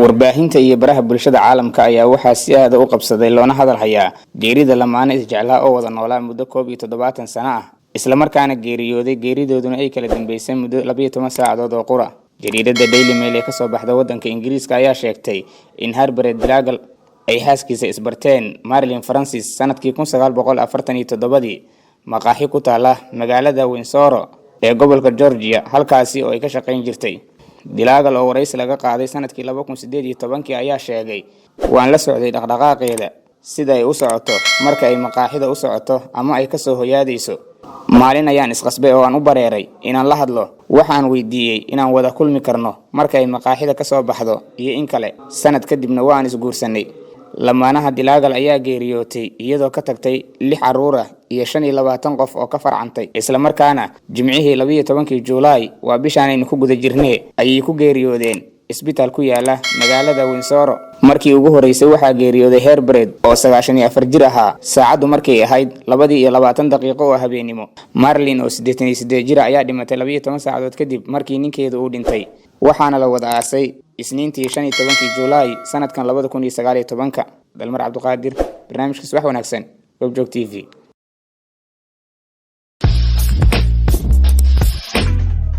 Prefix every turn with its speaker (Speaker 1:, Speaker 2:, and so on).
Speaker 1: Warbaahinta iyo baraha bulshada caalamka ayaa waxaa si aada u qabsaday loona hadal hayaa geerida lamaane isjeclaa oo wada noolaa muddo 71 sano ah, islamarkaana geeriyooday, geeridooduna ay kala dambeysay muddo 12 saacadood oo qura. Jariidada Daily Mail ee kasoo baxda wadanka Ingiriiska ayaa sheegtay in Herbert Dilagal ay xaaskiisa isbarteen, Marilyn Francis, sanadkii 1947-dii maqaaxi ku taala magaalada Windsor ee gobolka Georgia, halkaasi oo ay ka shaqayn jirtay. Dilaagal oo waraysi laga qaaday sanadkii 2018-kii ayaa sheegay: "Waan la socday dhaqdhaqaaqeeda, sida ay u socoto marka ay maqaaxida u socoto ama ay kasoo hoyaadayso. Maalin ayaan isqasbay oo aan u bareeray inaan la hadlo. Waxaan weydiiyey inaan wada kulmi karno marka ay maqaaxida kasoo baxdo iyo in kale. Sanad kadibna waan isguursanay." Lamaanaha Dilaagal ayaa geeriyootay iyadoo ka tagtay lix caruur ah iyo 25 qof oo ka farcantay, islamarkaana Jimcihii 12-kii Juulaay, waa bishaanaynu ku guda jirnee, ayay ku geeriyoodeen isbitaal ku yaala magaalada Windsor. Markii ugu horeysay waxaa geeriyooday Herbert oo 94 jir ahaa, saacaddu markay ahayd 2:20 oo habeenimo. Marlin oo 88 jir ayaa dhimatay 12 saacadood kadib markii ninkeedu uu dhintay, waxaana la wada aasay Isniintii 15-kii Juulaay sanadkan 2019-ka. Dalmar Cabduqaadir, barnaamijka Subax Wanaagsan, Goobjoog TV.